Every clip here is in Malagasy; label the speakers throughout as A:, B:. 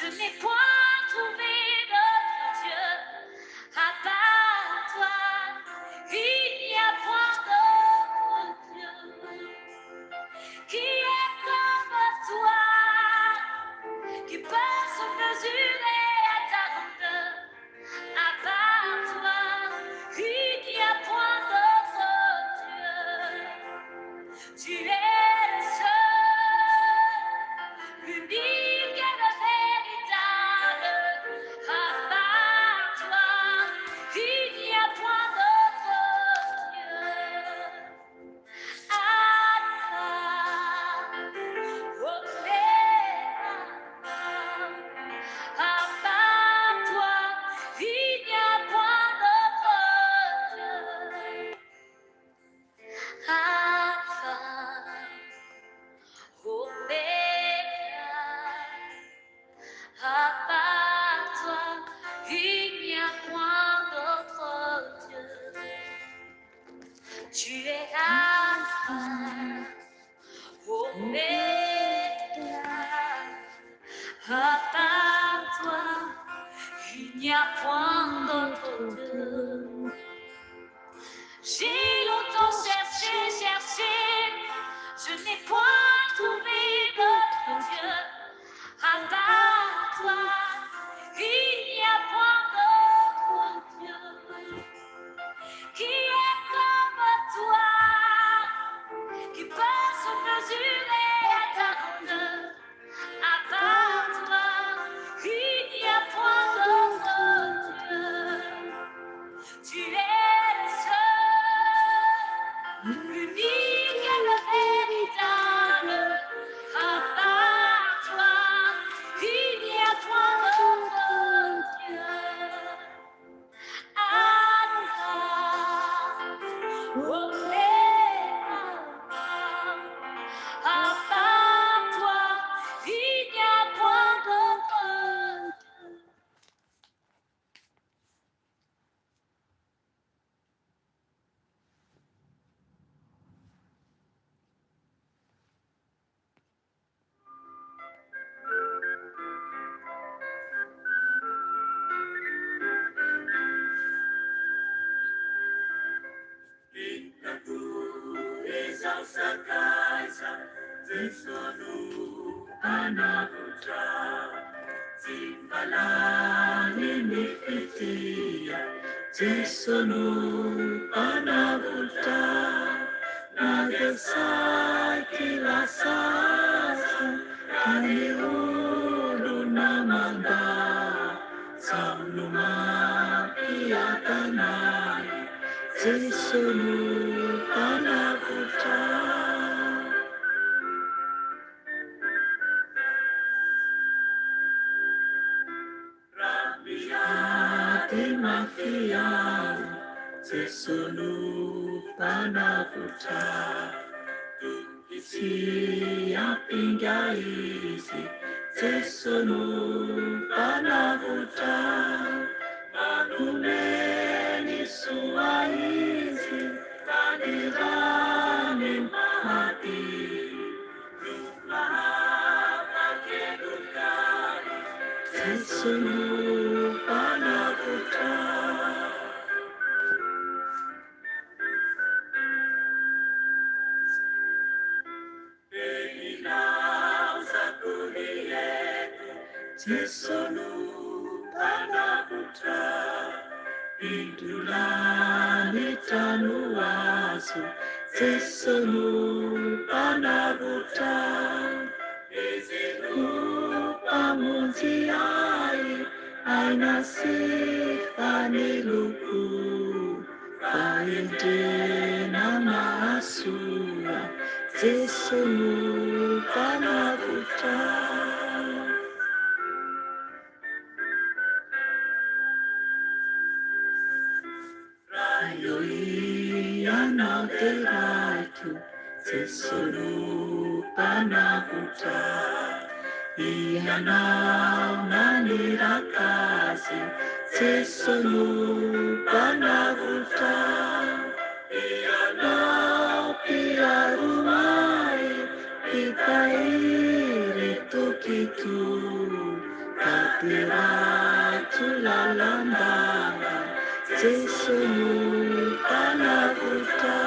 A: Je n'ai point trouvé d'autre Dieu à part toi. Il n'y a point d'autre Dieu qui est comme toi, qui peut se mesurer à ta grandeur. À part toi, il n'y a point d'autre Dieu. Tu es le seul, l'unique et le véritable. À part toi, il n'y a point d'autre Dieu. Alpha, Oméga, à part toi, il n'y a point d'autre Dieu. Alpha, Oméga, à part toi, il n'y a point d'autre Dieu. Tu es Alpha, Oméga, à part toi, il n'y a point d'autre Dieu. J'ai longtemps cherché, cherché, je n'ai point trouvé d'autre Dieu. À part toi, il n'y a point d'autre Dieu qui est comme toi, qui peut se mesurer à ta grandeur. À part toi, il n'y a point d'autre Dieu. Tu es le seul, l'unique et le véritable. À part toi, il n'y a point d'autre Dieu. Alpha, Oméga, à part toi, il n'y a point d'autre Dieu.
B: Izao sakaiza Jeso no mpanavotra Tsy mba lany ny fitia Jeso no mpanavotra Na dia saiky lasa aza Ka ny olona mandà Izaho no mampiadana ahy Jeso no mpanavotra. Raha miady mafy aho, Jeso no mpanavotra. Toky sy ampinga Izy, Jeso no mpanavotra. Manome ny soa Izy, ka ny rany mahadio no mahafa-keloka ahy. Jeso no mpanavotra. Jeso no mpanavotra, Indro lanitra no azo, Jeso no mpanavotra, Izy no mpamonjy ahy, aina sy faniloko, Fahendrena mahasoa, Jeso no mpanavotra. Raha eo Ianao deraiko, Jeso no mpanavotra. Ianao naniraka azy, Jeso no mpanavotra. Ianao mpiaro ahy, mpitahiry tokiko. Ka Deraiko lalandava, Jeso no Mpanavotra.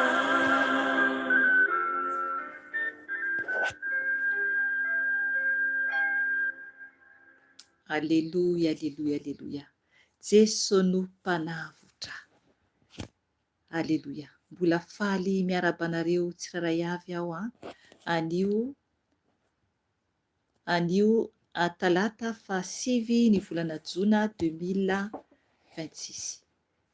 C: Aleloia aleloia aleloia Jeso no mpanavotra. Aleloia mbola faly miarahaba anareo tsirairay avy aho an anio anio talata faha sivy ny volana jona 2026.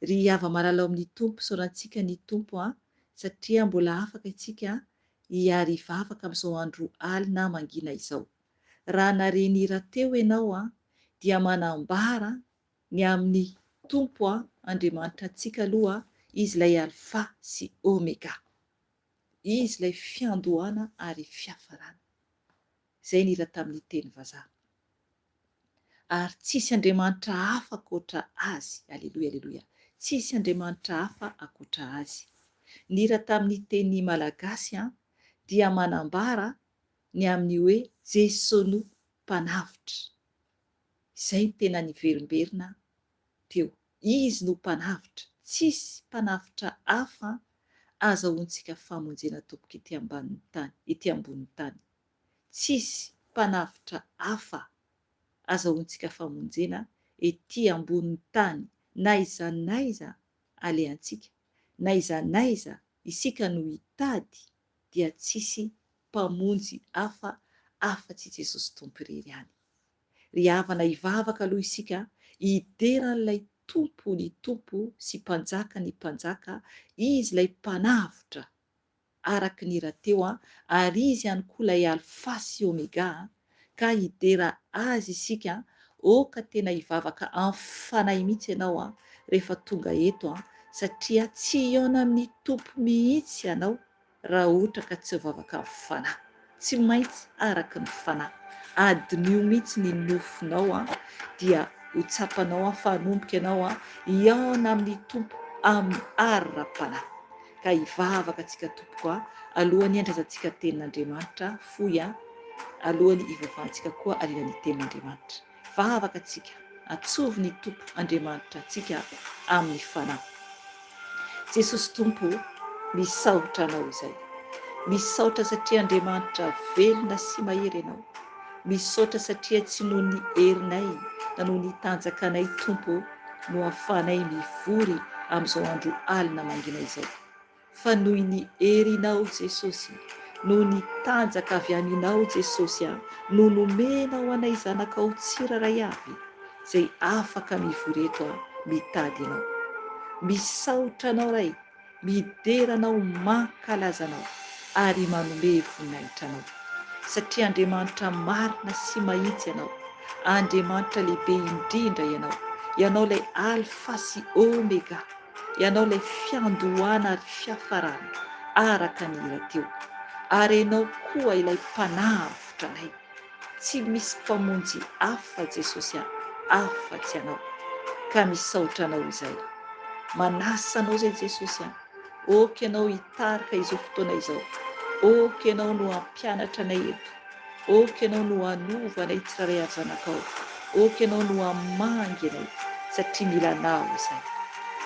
C: Ry hava-malala ao amin'ny Tompo isaorantsika ny Tompo an satria mbola afaka isika hiary hivavaka amin'izao andro alina mangina izao. Raha nare ny hira teo ianao an dia manambara ny amin'ny Tompo an Andriamanitra antsika aloha Izy ilay Alpha sy Omega. Izy ilay fiandohana ary fiafarana. Izay ny hira tamin'ny teny vazaha. Ary tsisy Andriamanitra hafa ankoatra Azy. Aleloia, aleloia. Tsisy Andriamanitra hafa ankoatra Azy. Ny hira tamin'ny teny malagasy an dia manambara ny amin'ny hoe Jesoa no Mpanavotra. Izay no tena niverimberina teo. Izy no Mpanavotra. Tsisy Mpanavotra hafa azahoantsika famonjena tompoko ety ambanin'ny tany, ety ambonin'ny tany. Tsisy Mpanavotra hafa azahoantsika famonjena ety ambonin'ny tany n'aiza n'aiza alehantsika, n'aiza n'aiza isika no hitady dia tsisy Mpamonjy hafa afa-tsy i Jesosy Tompo irery ihany. Ry havana hivavaka aloha isika hidera an'ilay Tompo ny Tompo sy Mpanjaka ny Mpanjaka, Izy ilay Mpanavotra araka ny hira teo an, ary Izy ihany koa ilay Alfa sy Omega an, ka hidera Azy isika, oka tena hivavaka amin'ny fanahy mihitsy ianao an, rehefa tonga eto an, satria tsy hihaona amin'ny Tompo mihitsy ianao raha ohatra ka tsy mivavaka amin'ny fanahy. Tsy maintsy araka ny fanahy. Adinio mihitsy ny nofonao an, dia ho tsapanao an fa hanomboka ianao an hihaona amin'ny Tompo amin'ny ara-panahy. Ka hivavaka antsika tompoko an, alohan'ny handraisantsika tenin'Andriamanitra fohy an, alohan'ny hivavahantsika koa aorian'ny tenin'Andriamanitra. Vavaka antsika, atsovy ny Tompo Andriamanitra antsika amin'ny fanahy. Jesosy Tompo o, misaotra Anao izay. Misaotra satria Andriamanitra velona sy mahery Ianao. Misaotra satria tsy noho ny herinay na noho ny tanjakanay Tompo o no ahafahanay mivory amin'izao andro alina mangina izao. Fa noho ny herinao Jesosy, noho ny tanjaka avy aminao Jesosy a, no nomenao anay zanakao tsirairay avy izay afaka mivory eto a, mitady Anao. Misaotra Anao Ray, midera Anao, mankalaza Anao ary manome voninahitra Anao. Satria Andriamanitra marina sy mahitsy Ianao, Andriamanitra lehibe indrindra Ianao, Ianao ilay Alpha sy Omega. Ianao ilay fiandohana ary fiafarana araka ny hira teo. Ary Ianao koa ilay Mpanavotra anay. Tsy misy Mpamonjy hafa Jesosy a, afa-tsy Ianao. Ka misaotra Anao izay. Manasa Anao izay Jesosy a. Ok Ianao hitarika izao fotoana izao. Ok Ianao no hampianatra anay eto. Ok ianao no hanova anay tsirairay avy zanakao. Ok ianao no hamangy anay satria mila anao izahay.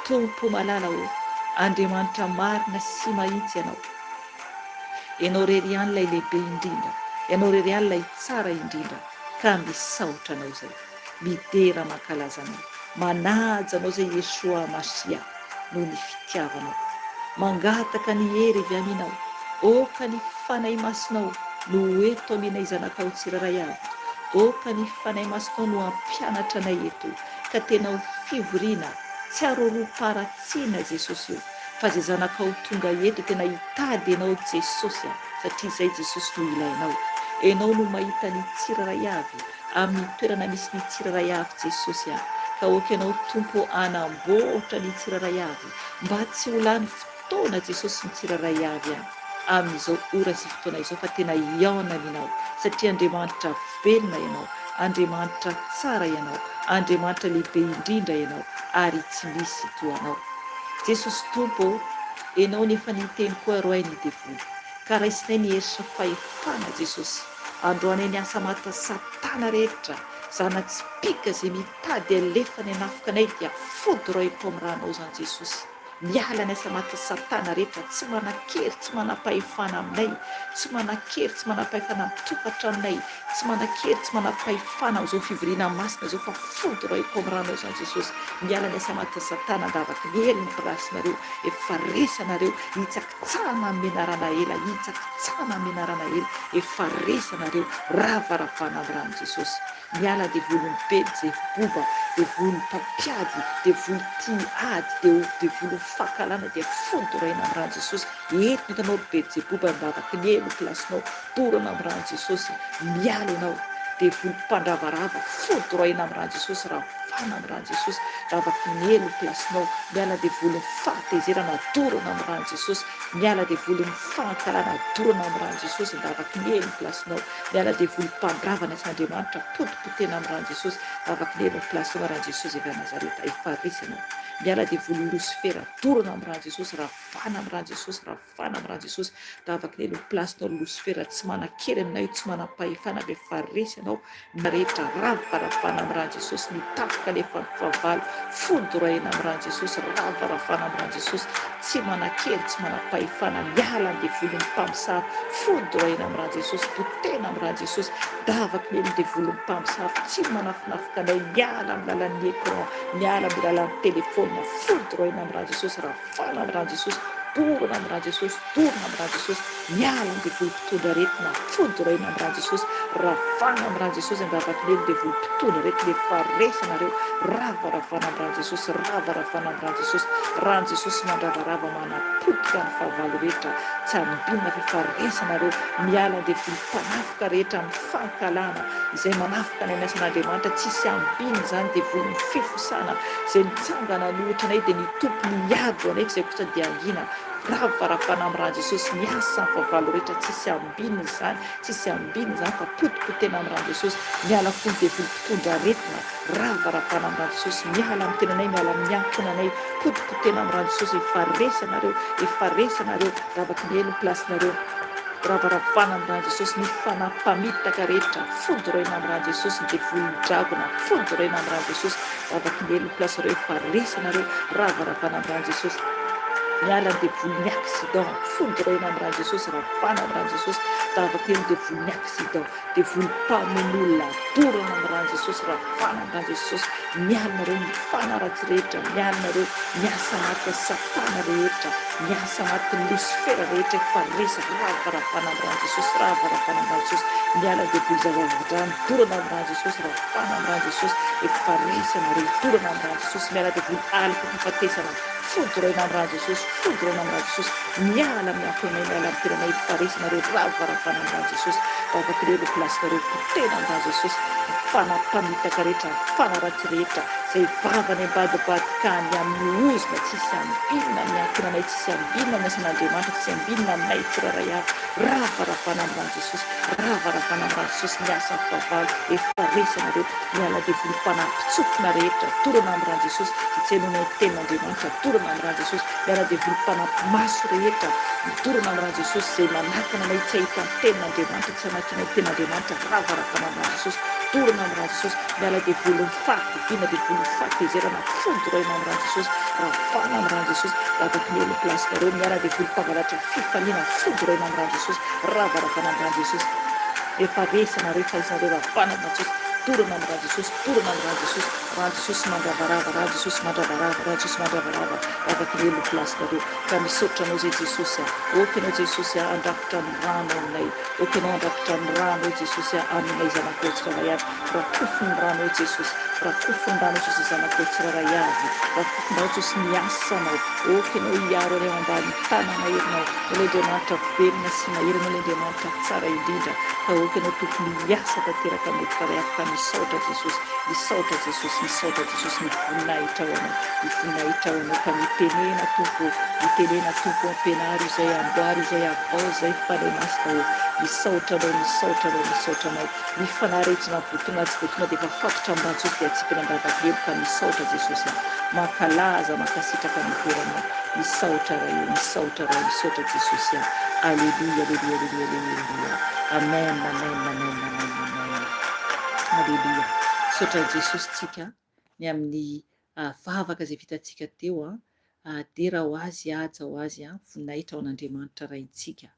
C: Tompo malala ô, Andriamanitra marina sy mahitsy ianao. Ianao irery ihany ilay lehibe indrindra, ianao irery ihany ilay tsara indrindra ka misaotra anao izay. Midera mankalaza anao. Manaja anao izay Yeshua Mashiah noho ny fitiavanao. Mangataka ny hery avy aminao. Aoka ny Fanahy Masinao no ho eto aminay zanakao tsirairay avy. Aoka ny Fanahy Masinao no hampianatra anay eto ka tena ho fivoriana tsy aroroam-paharatsiana Jesosy o fa izay zanakao tonga eto tena hitady Ianao Jesosy a satria izay Jesosy no ilainao. Ianao no mahita ny tsirairay avy amin'ny toerana misy ny tsirairay avy Jesosy a! Ka aoka Ianao Tompo hanamboatra ny tsirairay avy mba tsy ho lany fotoana Jesosy ny tsirairay avy a! amin'izao ora sy fotoana izao fa tena hihaona aminao satria Andriamanitra velona Ianao, Andriamanitra tsara Ianao, Andriamanitra lehibe indrindra Ianao ary tsy misy toa Anao. Jesosy Tompo ô! Ianao no efa niteny koa roahy ny devoly ka raisinay ny hery sy fahefana Jesosy. Androanay ny asa mata satana rehetra. Zana-tsipìka izay mitady alefa ny hanafika anay dia foudroyeko amin'ny rànao izany Jesosy. Miala ny asa matin'i satana rehetra, tsy manan-kery, tsy manam-pahefana aminay, tsy manan-kery, tsy manam-pahefana amin'ny tokantranonay, tsy manan-kery, tsy manam-pahefana amin'izao fivoriana masina izao fa foudroyeko amin'ny rànao izany Jesosy. Miala ny asa matin'i satana andavaky ny helo ny mpirasinareo, efa resy anareo, hitsakitsahana amin'ny menarana ela, hitsakitsahana amin'ny menarana ela, efa resy anareo, ravaravana amin'ny ràn'i Jesosy. Miala devoly ny Belzeboba, devoly mpampiady, devoly tia ady, deo devoly ny fankahalana dia fodoraina amin'ny ran'i Jesosy, eto ny hitanao ry Belzeboba ambavaky ny helo plasinao, dorana amin'ny ran'i Jesosy, miala ianao, devoly mpandravarava, fodoraina amin'ny ran'i Jesosy, ravana amin'ny ran'i Jesosy, ravaky ny helo plasinao, miala devoly ny fahatezerana, dorana amin'ny ran'i Jesosy, miala devoly ny fankahalana, dorana amin'ny ran'i Jesosy, andavaky ny helo plasinao. Miala devoly mpandrava ny asan'Andriamanitra potipotehina amin'ny ran'i Jesosy vavaky ny herin'ny place tonga ran'i Jesosy avy any Nazareta efa resy ianao miala devoly losifera dorana amin'ny ran'i Jesosy ravana amin'ny ran'i Jesosy ravana amin'ny ran'i Jesosy vavaky ny herin'ny place nao losifera tsy manan-kery aminay io tsy manam-pahefana fa efa resy ianao ny rehetra rava ravana amin'ny ran'i Jesosy ny tafika alefan'ny fahavalo fondorahina amin'ny ran'i Jesosy rava ravana amin'ny ran'i Jesosy tsy manan-kery tsy manam-pahefana miala ny devolin'ny mpamosavy fondorahina amin'ny ran'i Jesosy potehina amin'ny ran'i Jesosy davaky ny helon'ny devolin'ny mpamosavy tsy manafinafoka anay miala amin'ny lalan'ny écran miala amin'ny lalan'ny téléphone fondorahina amin'ny ran'i Jesosy ravana amin'ny ran'i Jesosy dorana amin'ny ran'i Jesosy dorana amin'ny ran'i Jesosy Miala ny devoly mpitondra aretina, fodoraina amin'ny ran'i Jesosy, ravana amin'ny ran'i Jesosy, andravakinely ny devoly mpitondra aretina, efa resy nareo, ravaravana amin'ny ran'i Jesosy, ravaravana amin'ny ran'i Jesosy, ran'i Jesosy mandravarava manapotika ny fahavalo rehetra, tsy ambinina fa efa resy nareo, miala ny devoly mpanafika rehetra amin'ny fankahalana, izay manafika anay ny asan'Andriamanitra, tsisy ambinina izany devoly ny fifosana, izay mitsangana hanohitra anay dia ny Tompo no hiady ho anay fa izay kosa dia hangina. Bravo Rafana am raha Jesosy miasa am fahavalo rehetra tsisy ambiny izany tsisy ambiny izany fa potipotena am raha Jesosy miala fony devoly mpitondra aretina rava Rafana am raha Jesosy miala am tenanay miala am ny ankonanay potipotena am raha Jesosy efa resy anareo efa resy anareo ravaky ny helo ny place nareo ravaravana am raha Jesosy ny fanahy mpamitaka rehetra foudroyena am raha Jesosy ny devoly ny dragona foudroyena am raha Jesosy Vavaky ny helo place reo efa resy nareo ravaravana am rany Jesosy miala ny devoly ny accident foudroyena am rany Jesosy ravana am rany Jesosy vavaky helo devoly ny accident devoly mpamono olona dorana am rany Jesosy ravana am rany Jesosy miala nareo ny fanaratsy rehetra miala nareo ny asa anaty satana rehetra ny asa anaty losifera rehetra efa resy ravaravana am rany Jesosy ravaravana am rany Jesosy miala devoly zazavadrano dorana am rany Jesosy Fana am rano Jesosy efa resy anareo dorana am rano Jesosy miala devoly aloka fahafatesana fodoraina am rano Jesosy fodoraina am rano Jesosy miala amin'ny ankohonay miala amin'ny tenanay efa resy nareo ravaravana am rano Jesosy vavaka ireo place nareo potehina am rano Jesosy ny fanahy mpamitaka rehetra ny fanahy ratsy rehetra izay vavany ambadibadika any amin'ny ozona tsisy ambinina amin'ny ankohonanay tsisy ambinina amin'ny asan'Andriamanitra tsisy ambinina aminay tsirairay avy Ravaravana am rano Jesosy ravaravana am rano Jesosy ny asan fahavalo efa resy anareo miala devoly mpanahy mpitsofina rehetra dorana am rano Jesosy zay tsy hainonay ny tenin Andriamanitra dorana am rano Jesosy miala devoly mpanahy mpimaso rehetra dorana am rano Jesosy zay manakana anay tsy hahita ny tenin Andriamanitra tsy hamakinay ny tenin Andriamanitra ravaravana am rano Jesosy dorana am rano Jesosy miala devoly ny fahakiviana devoly ny fahatezerana fodoraina am rano Jesosy ravana am rano Jesosy lavaky ny helo place nareo miala devoly mpangalatra Fifaliana fodoraina am rano Jesosy ravaravana am rano Jesosy efa resy anareo efa resinareo ravana am rano Jesosy dorana am rano Jesosy dorana am rano Jesosy rano Jesosy mandravarava rano Jesosy mandravarava rano Jesosy mandravarava vavaky ny helo place nareo ka misaotra anao zay Jesosy a ok anao Jesosy a andrakotra ny rano aminay ok anao andrakotra ny rano Jesosy a aminay zanakao tsirairay avy rakofy ny rano Jesosy rakofy ny rano Jesosy zanakao tsirairay avy rakofy ny rano Jesosy ny asanao ok anao hiaro anay ao ambany tanana herinao Ilay Andriamanitra velona sy mahery Ianao ilay Andriamanitra tsara indrindra ka aoka Ianao tokony hiasa tanteraka aminay tsirairay avy ka misaotra Jesosy misaotra Jesosy misaotra Jesosy ny voninahitra ho Anao ny voninahitra ho Anao ka mitenena Tompo ô mitenena Tompo ô ampianaro izay amboary izay avao izay Fanahy Masina ô misaotra Anao misaotra Anao misaotra Anao Ny fanahy rehetra na votoana na tsy votoana dia efa fatotra amin'ny rano Jesosy dia atsipiny ambavaka elo ka misaotra Jesosy a! Mankalaza mankasitraka ny toeranao misaotra Ray o misaotra Ray misaotra Jesosy a! Aleloia aleloia aleloia aleloia amen amen amen amen amen aleloia. Misaotra an'i Jesosy tsika ny amin'ny vavaka izay vitantsika teo an. Dera ho Azy, haja ho Azy, voninahitra ho an'Andriamanitra Raintsika.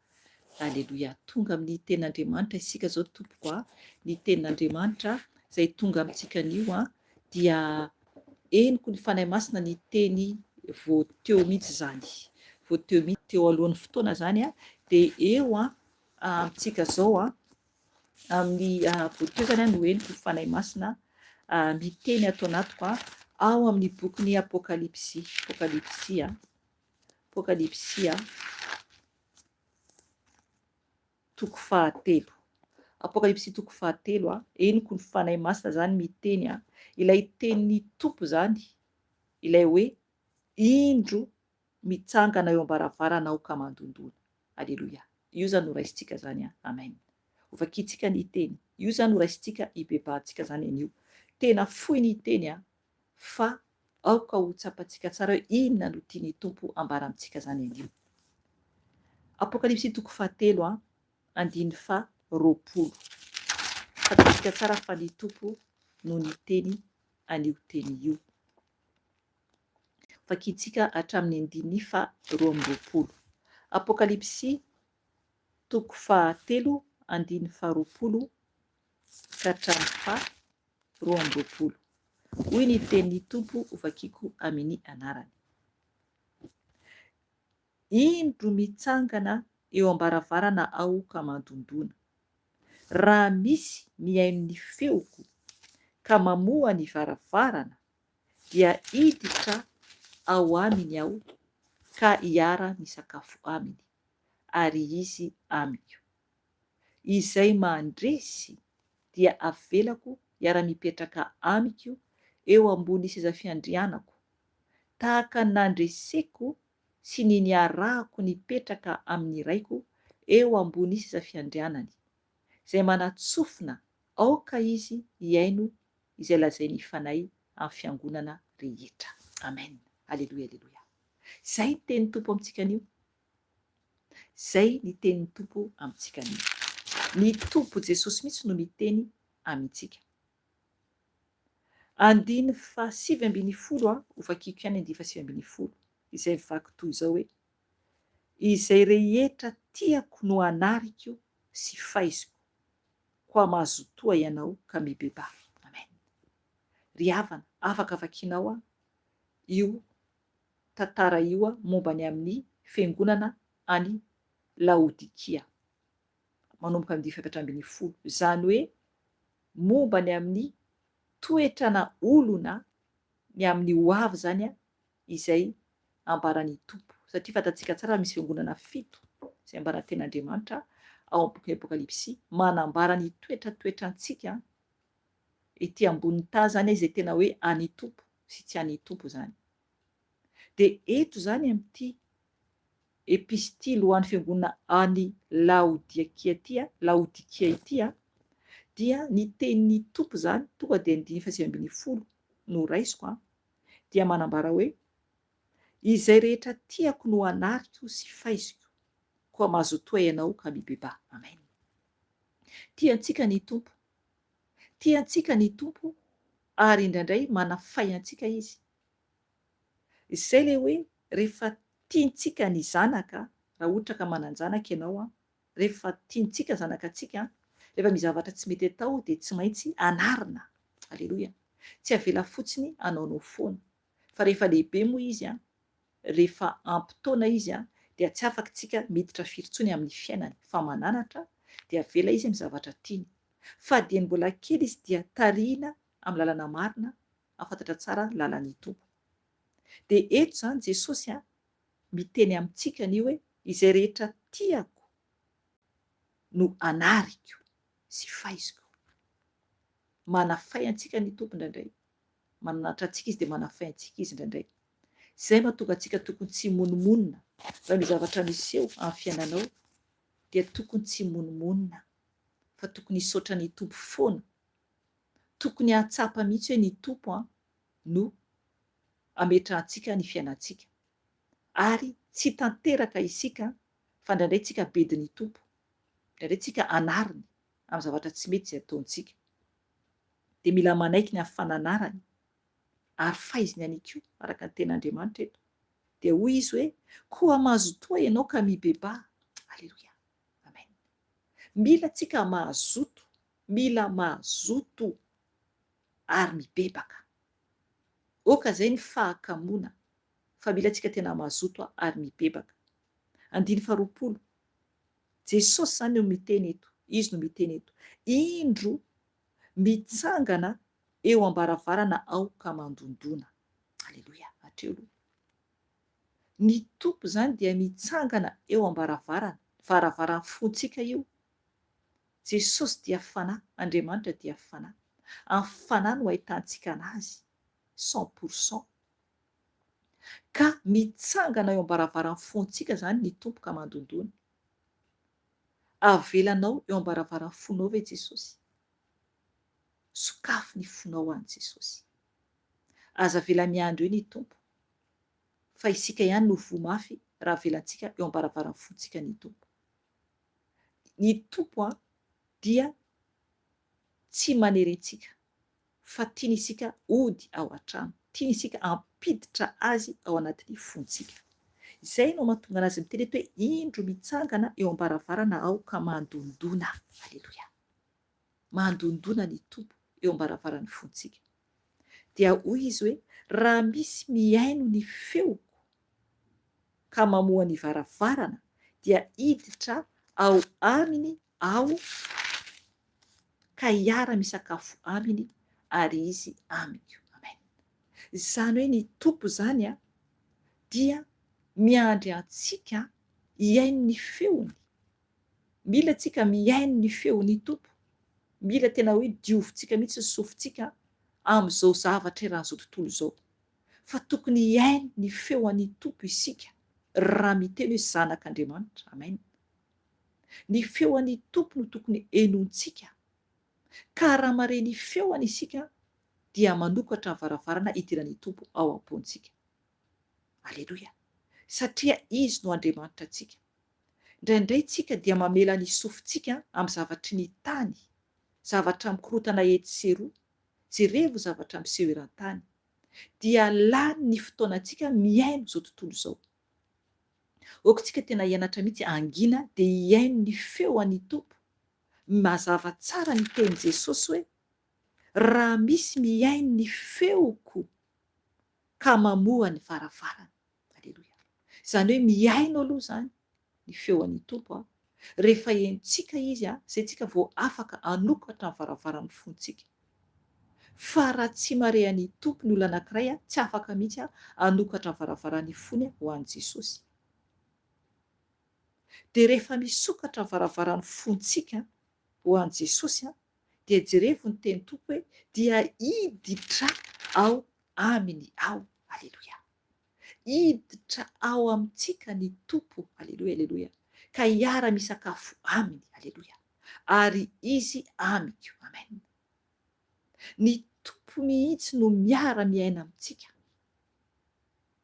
C: Aleloia. Tonga amin'ny tenin'Andriamanitra isika izao tompoko a. Ny tenin'Andriamanitra izay tonga amintsika anio a dia henoko ny Fanahy Masina ny teny vao teo mihitsy izany. Vao teo mihitsy teo alohan'ny fotoana izany a dia eo a amintsika izao a amin'ny vao teo izany no henoko ny Fanahy Masina miteny ato anatiko a ao amin'ny bokin'ny Apokalypsy. Apokalypsy a. Apokalypsy a. Toko fahatelo. Apokalypsy toko fahatelo a, henoko ny Fanahy Masina zany miteny a, ilay tenin'ny Tompo zany, ilay hoe, Indro mitsangana eo am-baravarana aho ka mandondona. Aleloia. Io zany no raisintsika zany a. Amen. Hovakintsika ny teny. Io zany no raisintsika hibebahantsika zany anio. Tena fohy ny teny a, fa aoka ho tsapantsika tsara hoe inona no tian'ny Tompo ambara amintsika izany anio. Apokalypsy toko fahatelo a, andininy faha 20. Fantatsika tsara fa ny Tompo no niteny an'io teny io. Vakintsika hatramin'ny andininy faha 22. Apokalypsy toko fahatelo andininy faha 20 ka hatramin'ny faha 22. Hoy ny tenin'ny Tompo hovakiko amin'ny anarany. Indro mitsangana eo am-baravarana aho ka mandondona. Raha misy mihaino ny feoko ka mamoha ny varavarana, dia hiditra ao aminy aho ka hiara-misakafo aminy, ary izy amiko. Izay mandresy dia avelako hiara-mipetraka amiko eo ambony seza fiandrianako, tahaka ny nandreseko sy ny niarahako nipetraka amin'ny Raiko eo ambony seza fiandrianany. Izay manan-tsofina, aoka izy hihaino izay lazain'ny Fanahy amin'ny fiangonana rehetra. Amen. Aleloia, aleloia. Izay ny tenin'ny Tompo amintsika anio. Izay ny tenin'ny Tompo amintsika anio. Ny Tompo Jesosy mihitsy no miteny amintsika. Andininy faha 19 a, hovakiko ihany andininy faha 19, izay mivaky toy izao hoe, Izay rehetra tiako no anariko sy faiziko, koa mazotoa ianao ka mibebaha. Amen. Ry havana, afaka vakianao a io tantara io momba ny amin'ny fiangonana any Laodikia, manomboka amin'ny 14, izany hoe momba ny amin'ny toetrana olona ny amin'ny ho avy izany izay ambaran'ny Tompo, satria fantatsika tsara fa misy fiangonana fito izay ambaran'ny Tenin'Andriamanitra ao amin'ny bokin'ny Apokalypsy manambara ny toetratoetrantsika ety ambonin'ny tany izany izay tena hoe an'ny Tompo sy tsy an'ny Tompo izany. Dia eto izany amin'ity epistily ho an'ny fiangonana any Laodikia ity, Laodikia ity, dia ny tenin'ny Tompo izany, tonga dia andininy faha-19 no raisiko, dia manambara hoe, Izay rehetra tiako no anariko sy faiziko, koa mazotoa ianao ka mibebaha. Amen. Tia antsika ny Tompo. Tia antsika ny Tompo ary indraindray manafay antsika Izy. Izay ilay hoe rehefa tiantsika ny zanaka, raha ohatra ka manan-janaka ianao an, rehefa tiantsika ny zanakatsika an, rehefa misy zavatra tsy mety atao dia tsy maintsy anarina. Aleloia. Tsy avela fotsiny hanaonao foana. Fa rehefa lehibe moa izy an, rehefa ampy taona izy an, dia tsy afaka tsika miditra firy intsony amin'ny fiainany fa mananatra dia avela izy amin'ny zavatra tiany. Fa dieny mbola kely izy dia tarihina amin'ny lalana marina hahafantatra tsara ny lalan'ny Tompo. Dia eto izany Jesosy an, miteny amintsika anio hoe izay rehetra tiako no anariko sy faiziko. Manafay antsika ny Tompo indraindray. Mananatra antsika Izy dia manafay antsika Izy indraindray. Izay mahatonga antsika tokony tsy himonomonona. Raha misy zavatra miseho amin'ny fiainanao dia tokony tsy himonomonona fa tokony hisaotra ny Tompo foana. Tokony hahatsapa mihitsy hoe ny Tompo an no ametrahantsika ny fiainantsika. Ary tsy tanteraka isika fa indraindray tsika bedin'ny Tompo. Indraindray tsika anariny amin'ny zavatra tsy mety izay ataontsika. Dia mila manaiky ny amin'ny fananarany ary faiziny ihany koa araka ny tenin'Andriamanitra eto. Dia hoy izy hoe, Koa mazotoa ianao ka mibebaha. Aleloia. Amen. Mila tsika mazoto, mila mazoto ary mibebaka. Oka izay ny fahakamoana fa mila tsika tena mazoto ary mibebaka. Andiny faharoapolo. Jesosy izany no miteny eto, Izy no miteny eto. Indro mitsangana eo am-baravarana aho ka mandondona. Aleloia. Hatreo aloha. Ny Tompo izany dia mitsangana eo am-baravarana, varavaran'ny fontsika io. Jesosy dia Fanahy, Andriamanitra dia Fanahy. Amin'ny Fanahy no ahitantsika an'Azy, 100%. Ka mitsangana eo am-baravaran'ny fontsika izany ny Tompo ka mandondona. Avelanao eo am-baravaran'ny fonao ve Jesosy? Sokafy ny fonao ho an'i Jesosy. Aza avela miandry eo ny Tompo, fa isika ihany no voa mafy raha avelantsika eo am-baravaran'ny fontsika ny Tompo. Ny Tompo dia tsy manery antsika, fa tiany isika hody ao an-trano, tiany isika hampiditra Azy ao anatin'ny fontsika. Izay no mahatonga an'Azy miteny eto hoe, Indro mitsangana eo am-baravarana Aho ka mandondona. Aleloia. Mandondona ny Tompo eo am-baravaran'ny fontsika. Dia hoy Izy hoe, Raha misy mihaino ny feoko ka mamoha ny varavarana, dia hiditra ao aminy Aho ka hiara-misakafo aminy ary izy amiko. Amen. Izany hoe ny Tompo izany dia miandry antsika hihaino ny feony. Mila tsika mihaino ny feon'ny Tompo. Mila tena hoe diovintsika mihitsy ny sofintsika amin'izao zavatra eran'izao tontolo izao. Fa tokony hihaino ny feon'ny Tompo isika raha miteny hoe zanak'Andriamanitra. Amen. Ny feon'ny Tompo no tokony henointsika. Ka raha mahare ny feony isika dia manokatra ny varavarana hidiran'ny Tompo ao am-pontsika. Aleloia! Satria Izy no Andriamanitra antsika. Indraindray tsika dia mamela ny sofintsika amin'ny zavatry ny tany, zavatra mikorotana etsy sy eroa, jerevo zavatra miseho eran-tany. Dia lany ny fotoanantsika mihaino izao tontolo izao. Ok tsika tena hianatra mihitsy hangina dia hihaino ny feo an'i Tompo. Mazava tsara ny tenin'i Jesosy hoe raha misy mihaino ny feoko ka mamoha ny varavarana. Aleloia. Izany hoe mihaino aloha izany ny feo an'i Tompo a. Rehefa henontsika Izy a, izay tsika vao afaka hanokatra ny varavaran'ny fontsika. Fa raha tsy mahare an'i Tompo ny olona anankiray a, tsy afaka mihitsy a hanokatra ny varavaran'ny fony ho an'i Jesosy. Dia rehefa misokatra ny varavaran'ny fontsika ho an'i Jesosy a, dia jerevo ny teny Tompo hoe dia hiditra ao aminy ao. Aleloia. Hiditra ao amintsika ny Tompo, aleloia, aleloia, ka hiara-misakafo Aminy, aleloia, ary Izy amiko, amen. Ny Tompo mihitsy no miara-miaina amintsika.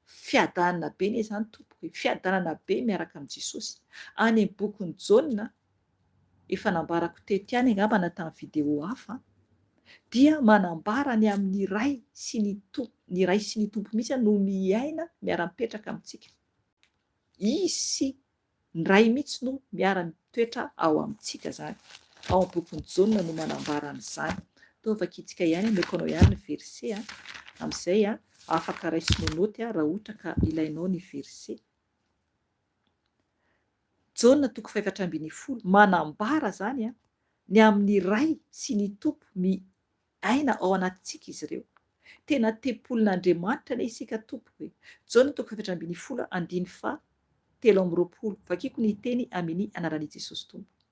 C: Fiadanana be anie izany tompoko e, fiadanana be miaraka amin'i Jesosy. Any amin'ny bokin'i Jaona, efa nambarako teto ihany angamba na tamin'ny vidéo hafa, dia manambara ny amin'ny Ray sy ny Tompo, ny Ray sy ny Tompo mihitsy no miaina miara-mipetraka amintsika. Izy sy ny Ray mihitsy no miara-mitoetra ao amintsika izany. Ao amin'ny bokin'i Jaona no manambara an'izany. Toa vakintsika ihany, ameko anao ihany ny verset a, amin'izay afaka raisinao naoty raha ohatra ka ilainao ny verset. Jaona toko fahefatra ambin'ny folo, manambara izany ny amin'ny Ray sy ny Tompo miaina ao anatintsika izy ireo. Tena tempolin'Andriamanitra anie isika tompoko e! Jaona toko fahefatra ambin'ny folo andiny faha 23, vakiko ny teny amini anaran'i Jesosy Tompo.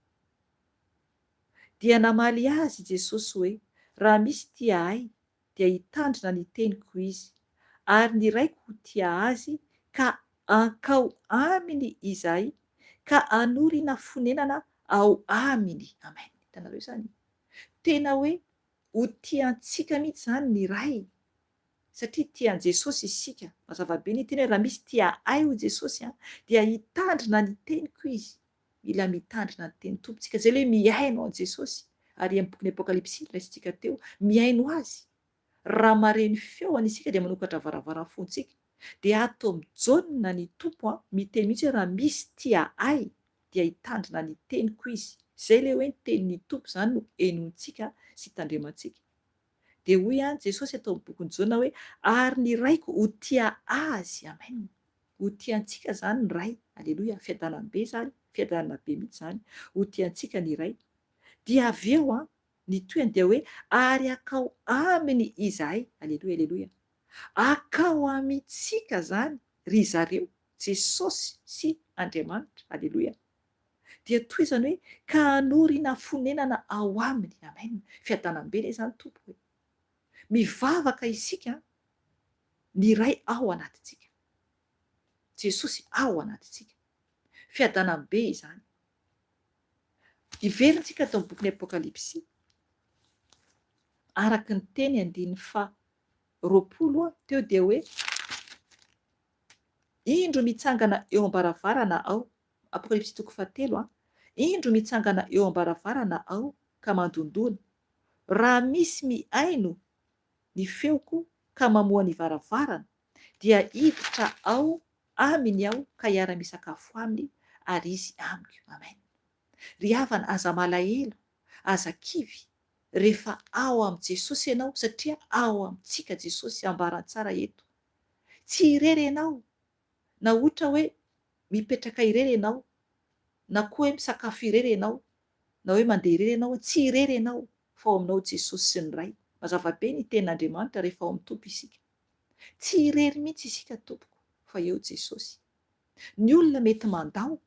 C: Dia namaly azy i Jesosy hoe, Raha misy tia Ahy, dia hitandrina ny teniko izy, ary ny Raiko ho tia azy ka hankao aminy izahay ka hanorina fonenana ao aminy. Amen. Hitanareo izany? Tena hoe ho tia antsika mihitsy izany ny Ray, satria tia an'i Jesosy isika. Mazava be ny teny hoe raha misy tia ahy hoy Jesosy dia hitandrina ny teniko izy. Mila mitandrina ny tenin'ny Tompo tsika. Izay ilay hoe mihaino an'i Jesosy. Ary amin'ny bokin'ny Apokalypsy noraisintsika teo, mihaino Azy. Raha mahare ny feony isika dia manokatra varavaran'ny fontsika. Dia ato amin'i Jaona ny Tompo an, miteny mihitsy hoe raha misy tia ahy dia hitandrina ny teniko izy. Izay ilay hoe ny tenin'ny Tompo izany no henointsika sy tandremantsika. Dia hoy ihany Jesosy ato amin'ny bokin'i Jaona hoe ary ny Raiko ho tia azy. Amen. Ho tia antsika izany ny Ray. Aleloia. Fiadanam-be izany, fiadanana be mihitsy izany. Ho tia antsika ny Ray. Dia avy eo an, Ny tohiny dia hoe, Ary akao aminy izahay. Aleloia, aleloia. Akao amintsika izany ry zareo, Jesosy sy Andriamanitra. Aleloia. Dia tohizany hoe, Ka hanorina fonenana ao aminy. Amen. Fiadanam-be anie izany Tompo e. Mivavaka isika, ny Ray ao anatintsika. Jesosy ao anatintsika. Fiadanam-be izany. Hiverintsika ato amin'ny bokin'ny Apokalypsy, araka ny teny andininy faha 20 teo dia hoe, Indro mitsangana eo am-baravarana aho, Apokalypsy toko fahatelo an, Indro mitsangana eo am-baravarana aho ka mandondona, raha misy mihaino ny feoko ka mamoha ny varavarana, dia hiditra ao Aminy aho ka hiara-misakafo aminy ary izy amiko. Amen. Ry havana aza malahelo, aza kivy rehefa ao amin'i Jesosy ianao satria ao amintsika Jesosy ambarany tsara eto. Tsy irery ianao na ohatra hoe mipetraka irery ianao na koa hoe misakafo irery ianao na hoe mandeha irery ianao, tsy irery ianao fa ao aminao Jesosy sy ny Ray. Mazava be ny tenin'Andriamanitra rehefa ao amin'ny Tompo isika. Tsy irery mihitsy isika tompoko fa eo Jesosy. Ny olona mety mandao,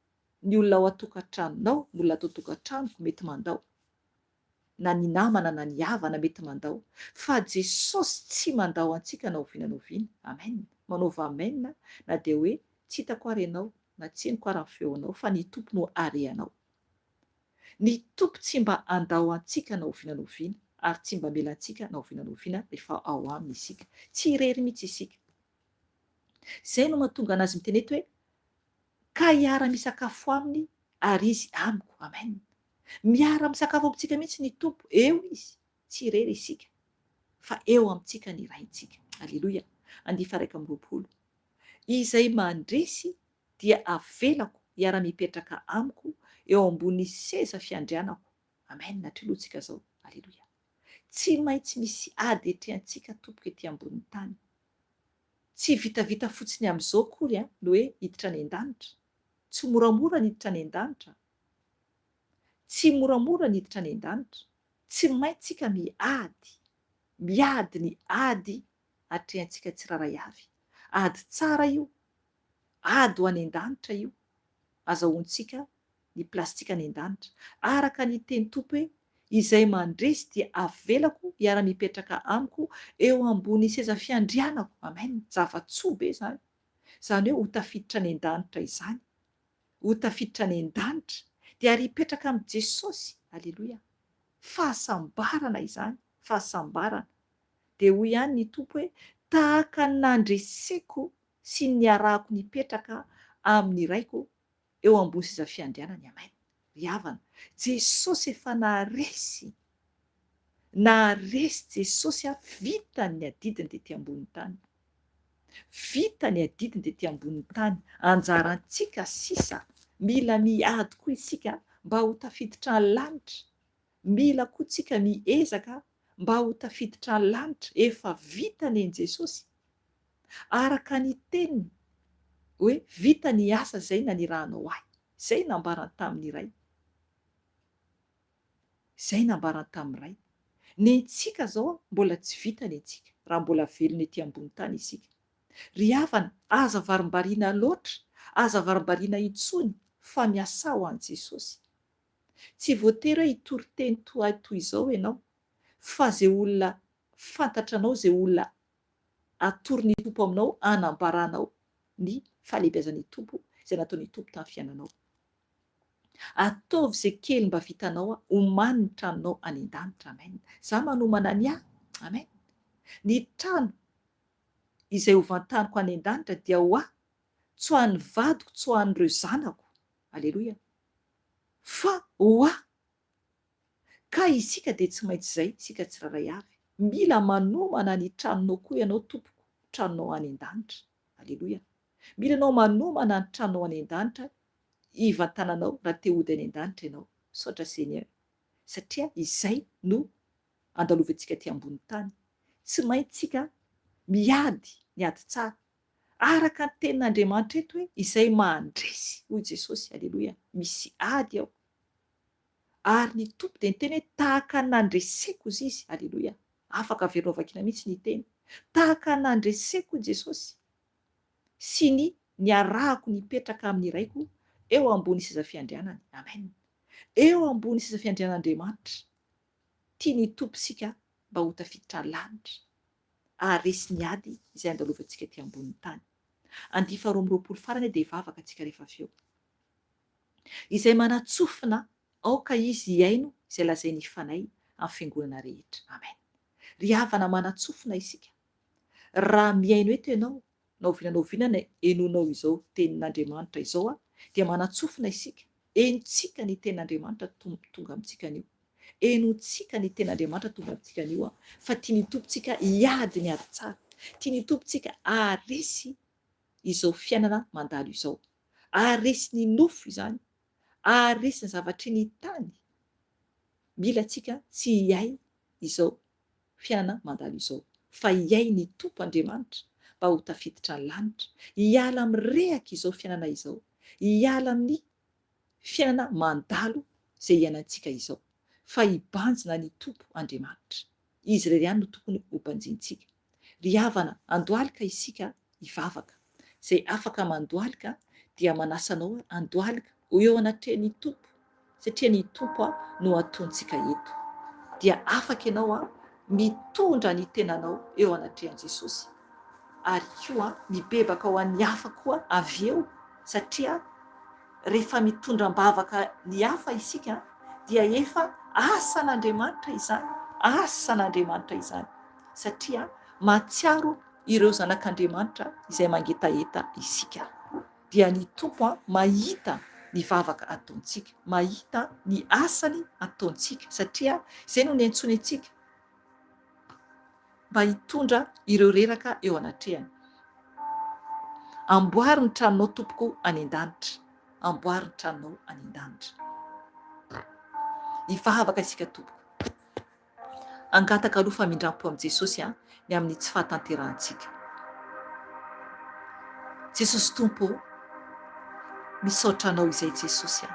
C: ny olona ao an-tokantranonao, ny olona ato an-tokantranoko mety mandao, na ny namana na ny havana mety mandao, fa Jesosy tsy mandao antsika na oviana na oviana. Amen. Manaova amen na dia hoe tsy hitako ary ianao na tsy henoko ary ny feonao fa ny Tompo no arehanao. Ny Tompo tsy mba handao antsika na oviana na oviana, ary tsy mba hamela antsika na oviana na oviana rehefa ao Aminy isika. Tsy irery mihitsy isika. Izay no mahatonga an'Azy miteny eto hoe, Ka hiara-misakafo Aminy ary Izy amiko. Amen. Miara-misakafo amintsika mihitsy ny Tompo. Eo Izy. Tsy irery isika, fa eo amintsika ny Raintsika. Aleloia. Andihy faha 21. Izay mandresy dia avelako hiara-mipetraka amiko eo ambony seza fiandrianako. Amen, hatreo aloha tsika zao. Aleloia. Tsy maintsy misy ady etrehantsika tompoko ety ambonin'ny tany. Tsy vitavita fotsiny amin'izao akory an, ny hoe hiditra any an-danitra. Tsy moramora ny hiditra any an-danitra. Tsy moramora ny hiditra any an-danitra. Tsy maintsy tsika miady, miady ny ady atrehantsika tsirairay avy. Ady tsara io, Ady ho any an-danitra io, azahoantsika ny plastika any an-danitra. Araka ny teny Tompo hoe, Izay mandresy dia avelako hiara-mipetraka amiko eo ambony seza fiandrianako. Amen. Zava-tsoa be izany. Izany hoe ho tafiditra any an-danitra izany. Ho tafiditra any an-danitra. Dia ary hipetraka amin'i Jesosy. Aleloia. Fahasambarana izany. Fahasambarana. Dia hoy ihany ny Tompo hoe, Tahaka ny nandreseko sy ny niarahako nipetraka amin'ny Raiko eo ambony seza fiandrianany. Amen. Ry havana, Jesosy efa naharesy, naharesy Jesosy a, vitany ny adidiny tety ambonin'ny tany. Vita ny adidiny tety ambonin'ny tany, anjarantsika sisa, mila miady koa isika mba ho tafiditra ny lanitra, mila koa tsika miezaka mba ho tafiditra ny lanitra, efa vita ny an'i Jesosy, araka ny teniny hoe vita ny asa izay nanirahanao ahy, izay nambarany tamin'ny Ray, izay nambarany tamin'ny Ray. Ny antsika izao mbola tsy vita ny antsika, raha mbola velona ety ambony tany isika. Ry havana, aza varimbariana loatra, aza varimbariana intsony fa miasà ho an'i Jesosy. Tsy voatery hoe hitory teny toa ahy toy izao ianao, fa izay olona fantatranao, izay olona atoron'ny Tompo aminao hanambaranao ny fahalehibiazan'ny Tompo, izay nataon'ny Tompo tamin'ny fiainanao. Ataovy izay kely mba vitanao homany ny tranonao any an-danitra. Amen. Za manomana ny ahy. Amen. Ny trano izay hovantaniko any an-danitra dia ho ahy, tsy ho an'ny vadiko, tsy ho an'ireo zanako. Aleloia. Fa ho ahy. Ka isika dia tsy maintsy izay, isika tsirairay avy. Mila manomana ny tranonao koa ianao tompoko, tranonao any an-danitra. Aleloia. Mila ianao manomana ny tranonao any an-danitra hivantananao raha te hody any an-danitra ianao. Misaotra Seigneur. Satria izay no andalovantsika aty ambony tany. Tsy maintsy tsika miady ny ady tsara. Araka ny tenin'Andriamanitra eto hoe izay mandresy hoy Jesosy. Aleloia. Misy ady ao. Ary ny Tompo dia niteny hoe tahaka ny nandreseko hozy izy. Aleloia. Afaka averinao vakiana mihitsy ny teny. Tahaka ny nandreseko hoy Jesosy sy ny niarahako nipetraka amin'ny Raiko eo ambony seza fiandrianany. Amen. Eo ambony seza fiandrianan'Andriamanitra. Tian'ny Tompo isika mba ho tafiditra lanitra haharesy ny ady izay andalovantsika aty ambonin'ny tany. Andihy faha 22 farany dia hivavaka tsika rehefa avy eo. Izay manan-tsofina aoka izy hihaino izay lazain'ny Fanahy amin'ny fiangonana rehetra. Amen. Ry havana manan-tsofina isika. Raha mihaino eto ianao, na oviana na oviana na henoinao izao tenin'Andriamanitra izao dia manan-tsofina isika. Henontsika ny tenin'Andriamanitra tonga amintsika anio. Henontsika ny tenin'Andriamanitra tonga amintsika anio fa tian'ny Tompontsika hiady ny ady tsara. Tian'ny Tompontsika haharesy izao fiainana mandalo izao. Haharesy ny nofo izany. Haharesy ny zavatry ny tany. Mila antsika tsy hihay izao fiainana mandalo izao, fa hihay ny Tompo Andriamanitra mba ho tafiditra ny lanitra, hiala amin'ny rehaka izao fiainana izao, hiala amin'ny fiainana mandalo izay iainantsika izao, fa hibanjina ny Tompo Andriamanitra. Izy irery ihany no tokony ho banjintsika. Ry havana, andohalika isika hivavaka. Izay afaka mandohalika dia manasa anao handohalika ho eo anatrehan'ny Tompo satria ny Tompo no atontsika eto. Dia afaka ianao mitondra ny tenanao eo anatrehan'i Jesosy ary koa mibebaka ho an'ny hafa koa avy eo satria rehefa mitondra am-bavaka ny hafa isika dia efa asan'Andriamanitra izany, asan'Andriamanitra izany satria mahatsiaro ireo zanak'Andriamanitra izay mangetaheta isika. Dia ny Tompo mahita ny vavaka ataontsika, mahita ny asany ataontsika satria izay no niantsoany antsika mba hitondra ireo reraka eo anatrehany. Amboary ny tranonao tompoko any an-danitra, amboary ny tranonao any an-danitra. Hivavaka isika tompoko. Hangataka aloha famindrampo amin'i Jesosy ny amin'ny tsy fahatanterahantsika. Jesosy Tompo ô, misaotra Anao izay Jesosy a,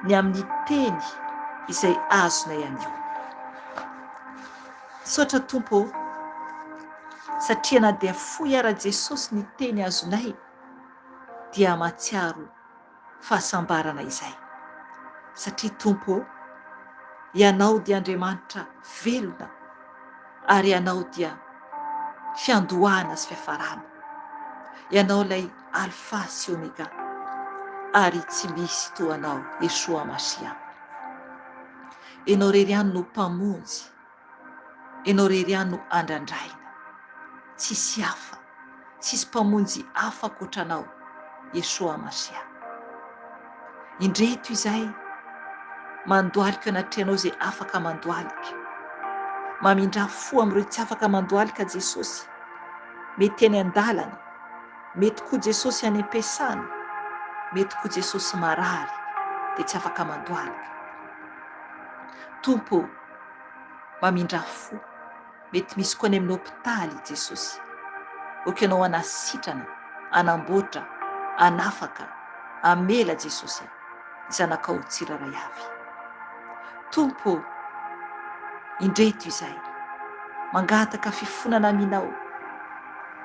C: ny amin'ny teny izay azonay anio. Misaotra Tompo ô, satria na dia fohy ara Jesosy ny teny azonay dia mahatsiaro fahasambarana izay. Satria Tompo ô, Ianao dia Andriamanitra velona ary Ianao dia fiandohana sy fiafarana. Ianao ilay Alpha sy Omega ary tsy misy toa Anao, Yeshua Mashiach. Ianao irery ihany no Mpamonjy. Ianao irery ihany no andrandraina. Tsisy hafa, tsisy Mpamonjy hafa ankoatra Anao, Yeshua Mashiach. Indreto izahay, mandohalika eo anatrehanao izay afaka mandohalika. Mamindrà fo amin'ireo tsy afaka mandohalika Jesosy. Mety any an-dalana, mety koa Jesosy any am-piasana, mety koa Jesosy marary dia tsy afaka mandohalika. Tompo ô, mamindrà fo. Mety misy koa any amin'ny hopitaly Jesosy. Ok ianao hanasitrana, hanamboatra, hanafaka, hamela Jesosy a, ny zanakao tsirairay avy. Tompo ô, indreto izahay, mangataka fifonana aminao,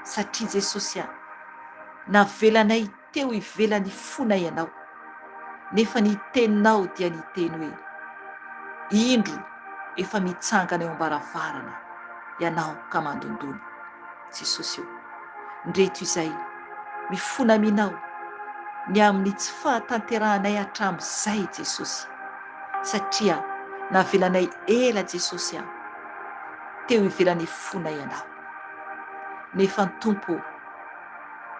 C: satria Jesosy a, navelanay teo ivelan'ny fonay Ianao, nefa ny Teninao dia niteny hoe, Indro efa mitsangana eo am-baravarana Ianao ka mandondona. Jesosy ô, ndreto izay mifona Aminao ny amin'ny tsy fahatanterahanay hatramin'izay Jesosy, satria navelanay ela Jesosy a, teo ivelan'ny fonay Ianao. Nefa Tompo ô,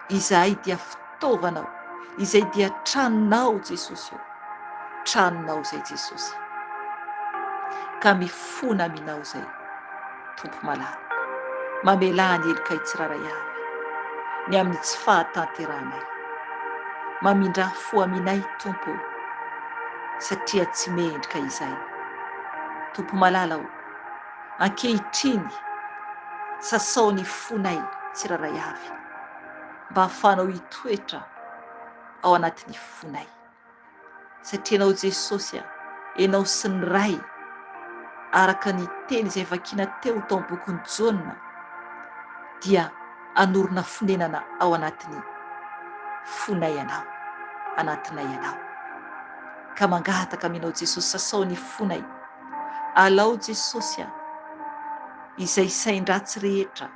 C: Izahay dia fitaovanao, izay dia tranonao Jesosy ô, tranonao izay Jesosy. Ka mifona aminao izay, Tompo malala. Mamelà ny helokay tsirairay avy, ny amin'ny tsy fahatanterahanay. Mamindrà fo aminay, Tompo ô, satria tsy mendrika izay. Tompo malala ô, ankehitriny, sasao ny fonay tsirairay avy, mba hahafahanao hitoetra ao anatin'ny fonay. Satria Ianao Jesosy a, Ianao sy ny Ray, araka ny teny izay vakiana teo tao amin'ny bokin'i Jaona, dia hanorina fonenana ao anatin'ny fonay Ianao, anatinay Ianao. Ka mangataka aminao Jesosy, sasao ny fonay. Alao Jesosy a, izay sain-dratsy rehetra.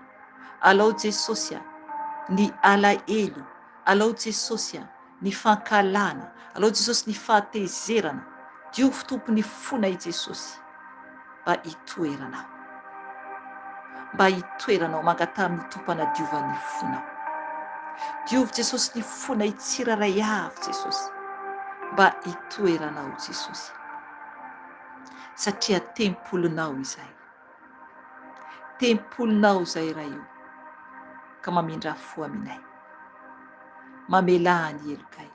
C: Alao Jesosy a, ny alahelo. Alao Jesosy a, ny fankahalana, alao Jesosy ny fahatezerana, diovy Tompo ny fonay Jesosy mba hitoeranao, mba hitoeranao, mangataha amin'ny Tompo hanadiovany ny fonao. Diovy Jesosy ny fonay tsirairay avy Jesosy mba hitoeranao Jesosy, satria tempolinao izay. Tempolinao izay Ray o, ka mamindrà fo aminay. Mamelà ny helokay.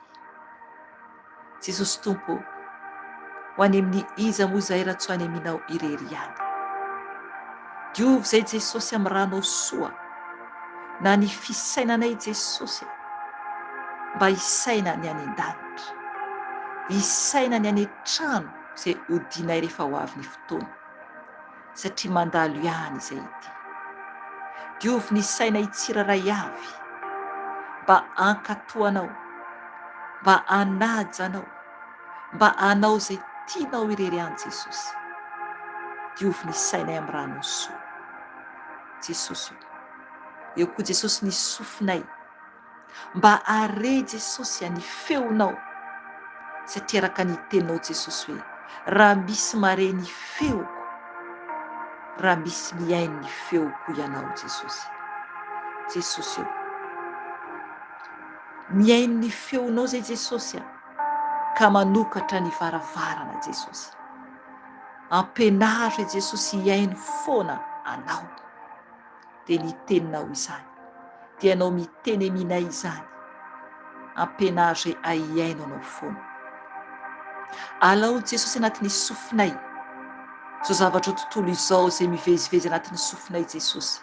C: Jesosy Tompo ô, ho any amin'ny iza moa izahay raha tsy ho any aminao irery ihany. Diovy izay Jesosy amin'ny ranao soa, na ny fisainanay Jesosy a, mba hisaina ny any an-danitra, hisaina ny any an-trano izay hodianay rehefa ho avy ny fotoana. satria mandalo ihany izay ity. Diovy ny sainay tsirairay avy mba hankatò Anao, mba hanaja Anao, mba hanao izay tianao irery ihany Jesosy. Diovy ny sainay amin'ny ranao soa. Jesosy o. Eo koa Jesosy ny sofinay. Mba hare Jesosy a ny feonao satria araka ny teninao Jesosy hoe raha misy mare ny feoko raha misy mihaino ny feoko ianao Jesosy Jesosy o mihaino ny feonao zay Jesosy a ka manokatra ny varavarana Jesosy ampianaro e Jesosy hihaino foana anao dia ny teninao izany, dia ianao miteny aminay izany, ampianaro izay hihaino anao foana. Alao Jesosy anatin'ny sofinay, izao zavatra tontolo izao izay mivezivezy anatin'ny sofinay Jesosy,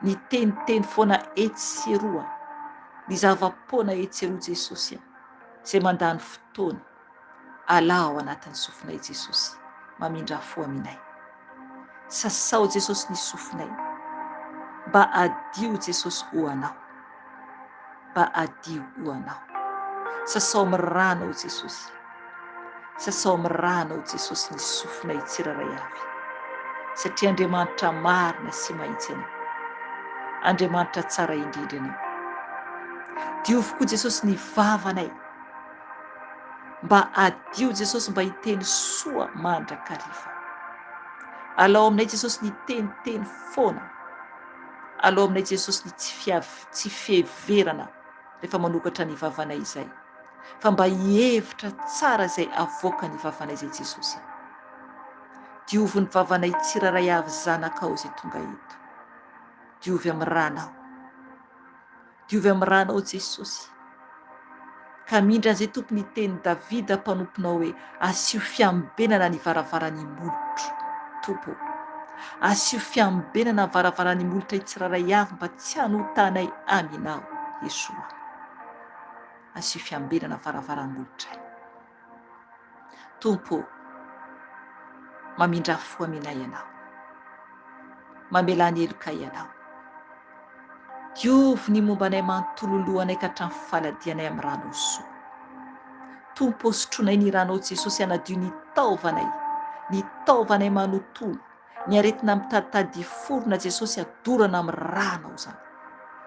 C: ny teniteny foana etsy sy eroa, ny zava-poana etsy eroa Jesosy a, izay mandany fotoana. Allah ao anatin'ny sofinay Jesosy mamindrà fo aminay sasao Jesosy ny sofinay mba adio Jesosy o anao mba adio o anao sasao amin'ny ranao Jesosy sasao amin'ny ranao Jesosy ny sofinay tsirairay avy satria Andriamanitra marina sy mahitsy ianao Andriamanitra tsara indrindra ianao diovy koa Jesosy ny vavanay Mba adio Jesosy mba hiteny soa mandrakariva. Alao aminay Jesosy ny teniteny foana. Alao aminay Jesosy ny tsy fiav- tsy fiheverana rehefa manokatra ny vavanay izay. Fa mba hihevitra tsara izay avoaka ny vavanay izay Jesosy. Diovy ny vavanay tsirairay avy zanakao izay tonga eto. Diovy amin'ny ranao. Diovy amin'ny ranao Jesosy. Ka mindra an'izay Tompo ny tenin'i Davida mpanomponao hoe, Asio fiambenana ny varavaran'ny molotro, Tompo ô. Asio fiambenana ny varavaran'ny molotray tsirairay avy mba tsy hanotanay aminao, Yeshua. Asio fiambenana ny varavaran'ny molotray. Tompo ô, mamindrà fo aminay Ianao. Mamelà ny helokay Ianao. Diovy ny momba anay manontolo lohanay ka hatramin'ny faladianay amin'ny ranao soa. Tompo ô, sotroinay ny ranao Jesosy hanadio ny taovanay, ny taovanay manontolo. Ny aretina mitaditady hiforona Jesosy adorana amin'ny ranao izany.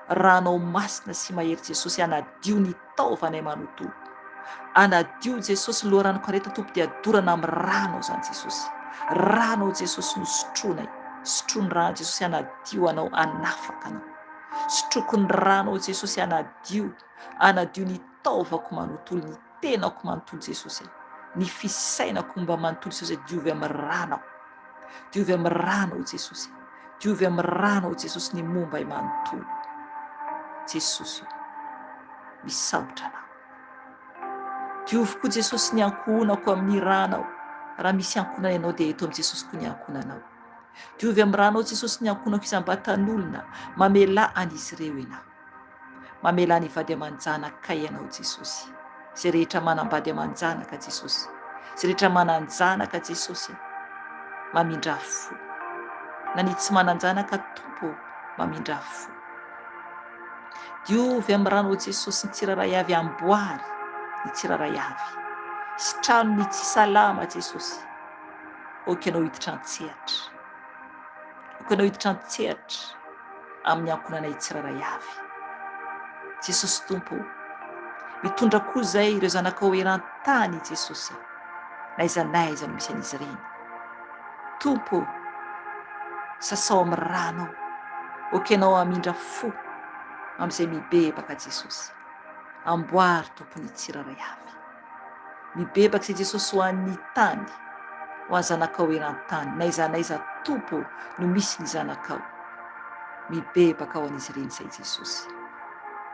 C: Ranao masina sy mahery Jesosy hanadio ny taovanay manontolo. Anadio Jesosy ny loharanonkaretina Tompo dia adorana amin'ny ranao izany Jesosy. Ranao Jesosy no sotroinay. Sotroy ny ranao Jesosy hanadio anao, hanafaka anao. Sotroko ny ranao Jesosy hanadio, hanadio ny taovako manontolo, ny tenako manontolo Jesosy. Ny fisainako mba manontolo Jesosy diovy amin'ny ranao. Diovy amin'ny ranao Jesosy. Diovy amin'ny ranao Jesosy ny momba ahy manontolo. Jesosy o. Misaotra anao. Diovy koa Jesosy ny ankohonako amin'ny ranao. Raha misy ankohonana ianao dia eto amin'i Jesosy koa ny ankohonanao. Diovy amin'ny ranao Jesosy ny ankohonako isam-batan'olona. Mamelà an'izy ireo ianao. Mamelà ny vady aman-janakay ianao Jesosy. Izay rehetra manambady aman-janaka Jesosy. Izay rehetra manan-janaka Jesosy. Mamindrà fo. Na ny tsy manan-janaka Tompo mamindrà fo. Diovy amin'ny ranao Jesosy ny tsirairay avy amboary ny tsirairay avy. Sitrano ny tsy salama Jesosy. Ok ianao hiditra an-tsehatra. Ok ianao hiditra an-tsehatra amin'ny ankohonanay tsirairay avy. Jesosy Tompo o. Mitondra koa izay ireo zanakao eran-tany Jesosy a. N'aiza n'aiza no misy an'izy ireny. Tompo o, sasao amin'ny ranao, ok ianao hamindra fo amin'izay mibebaka Jesosy. Amboary Tompo ny tsirairay avy. Mibebaka izay Jesosy ho an'ny tany, ho an'ny zanakao eran-tany, n'aiza n'aiza Tompo no misy ny zanakao. Mibebaka ho an'izy ireny izay Jesosy.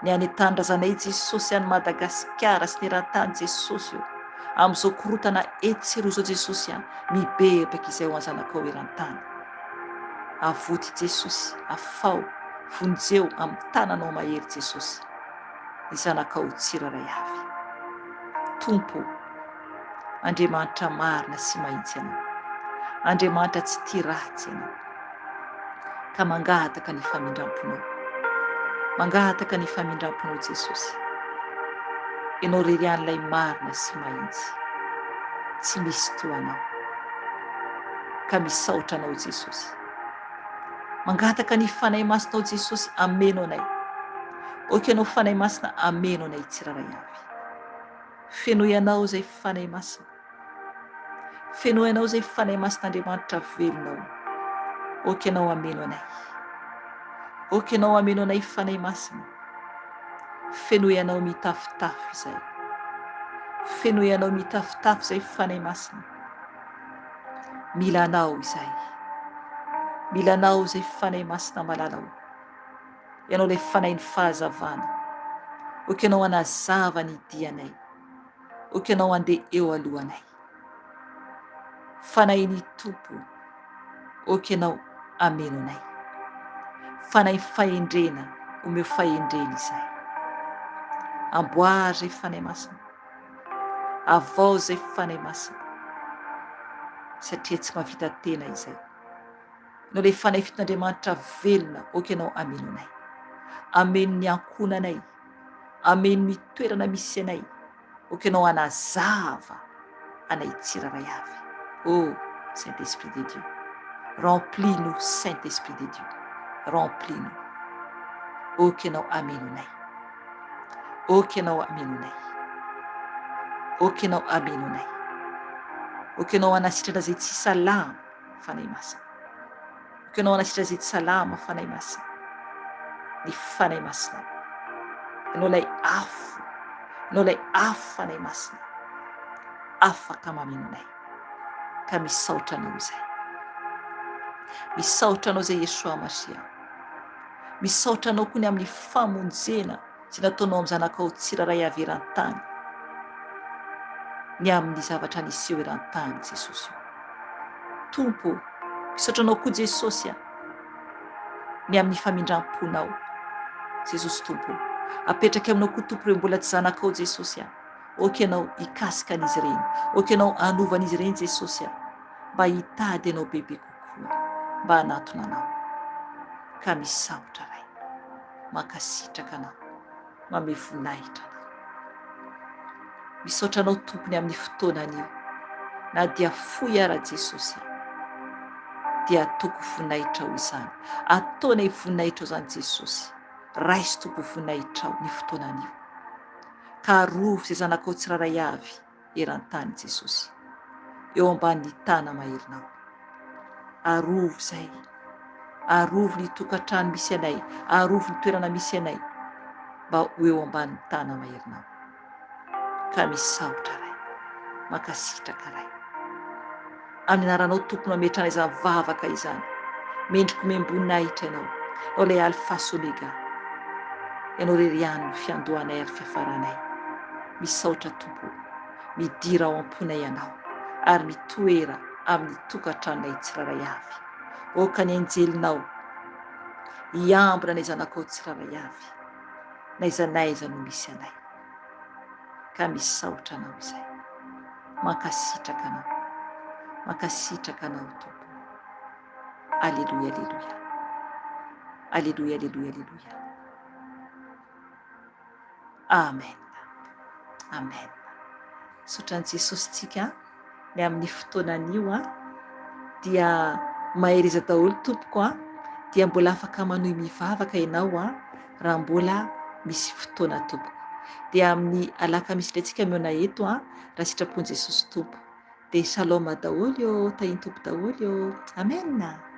C: Ny any an-tanindrazanay Jesosy any Madagasikara sy ny eran-tany Jesosy o. Amin'izao korotana etsy sy eroa izao Jesosy a, mibebaka izay ho an-zanakao eran-tany. Avoty Jesosy, afaho, vonjeo amin'ny tananao mahery Jesosy ny zanakao tsirairay avy. Tompo o, Andriamanitra marina sy mahitsy Ianao. Andriamanitra tsy tia ratsy Ianao. Ka mangataka ny famindramponao. Mangataka ny famindramponao Jesosy. Ianao irery ihany ilay marina sy mahitsy. Tsy misy toa Anao. Ka misaotra Anao Jesosy. Mangataka ny Fanahy Masinao Jesosy ameno anay. Ok Ianao Fanahy Masina ameno anay tsirairay avy. Fenoy anao izay Fanahy Masina. Fenoy anao izay Fanahy Masin'Andriamanitra velona o. Ok Ianao hameno anay. Ok Ianao hameno anay Fanahy Masina. Fenoy anao mitafotafo izay. Fenoy anao mitafotafo izay Fanahy Masina. Mila anao izay. Mila anao izay Fanahy Masina malala o. Ianao ilay Fanahin'ny fahazavana. Ok Ianao hanazava ny dianay. Ok Ianao handeha eo alohanay. Fanahin'ny Tompo, ok Ianao hameno anay. Fanahy fahendrena, omeo fahendrena izahay. Amboary izay Fanahy Masina. Avao izay Fanahy Masina. Satria tsy mahavita tena izay. Ianao ilay Fanahy fiton'Andriamanitra velona, ok Ianao hameno anay. Hameno ny ankohonanay. Hameno ny toerana misy anay. Ok Ianao hanazava anay tsirairay avy. Oh Saint Esprit de Dieu. Remplis nous Saint Esprit de Dieu. Remplis nous. Ok Ianao hameno anay. Ok Ianao hameno anay. Ok Ianao hameno anay. Ok Ianao hanasitrana izay tsy salama. Fanahy Masina. Koa Ianao hanasitra izay tsy salama, Fanahy Masina. Ny Fanahy Masina. Ianao ilay afo. Ianao ilay afo, Fanahy Masina. Afaka mameno anay. Ka misaotra Anao izay. Misaotra Anao izay Yeshua Mashiach. Misaotra Anao koa ny amin'ny famonjena. Izay nataonao amin'ny zanakao tsirairay avy eran-tany, ny amin'ny zavatra niseho eran-tany, Jesosy o. Tompo o, misaotra Anao koa Jesosy a, ny amin'ny famindram-ponao, Jesosy Tompo o. Apetraky aminao koa Tompo ireo mbola tsy zanakao Jesosy a. Ok Ianao hikasika an'izy ireny, ok Ianao hanova an'izy ireny Jesosy a, mba hitady Anao bebe kokoa, mba hanatona Anao. Ka misaotra Ray. Mankasitraka anao. Mamehy voninahitra anao. Misaotra anao Tompony amin'ny fotoana anio. Na dia fohy ara Jesosy a. Dia ataoko voninahitrao izany. Ataonay voninahitrao izany Jesosy. Raiso Tompo voninahitrao ny fotoana anio. Ka arovy izay zanakao tsirairay avy eran-tany Jesosy. Eo ambanin'ny tana maherinao. Arovy izay. Arovy ny tokantrano misy anay. Arovy ny toerana misy anay. Mba ho eo ambanin'ny tana maherinao. Ka misaotra Ray. Mankasitraka Ray. Amin'ny anaranao Tompo no ametrahana izany vavaka izany. Mendrika omem-boninahitra Ianao. Ianao ilay Alpha sy Omega. Ianao irery ihany no fiandohanay ary fiafaranay. Misaotra Tompo o. Midira ao am-ponay Ianao ary mitoera amin'ny tokantranonay tsirairay avy. Aoka ny anjelinao hiambina anay zanakao tsirairay avy, n'aiza n'aiza no misy anay. Ka misaotra Anao izay. Mankasitraka Anao. Mankasitraka Anao Tompo. Aleloia, aleloia. Aleloia, aleloia, aleloia. Amen. Amen. Misaotra an'i Jesosy tsika ny amin'ny fotoana anio a. Dia mahereza daholo tompoko a. Dia mbola afaka manohy mivavaka ianao a raha mbola misy fotoana tompoko. Dia amin'ny alakamisy indray tsika mihaona eto a raha sitrapon'i Jesosy Tompo. Dia shalom daholo ô, tahin'ny Tompo daholo ô. Amen.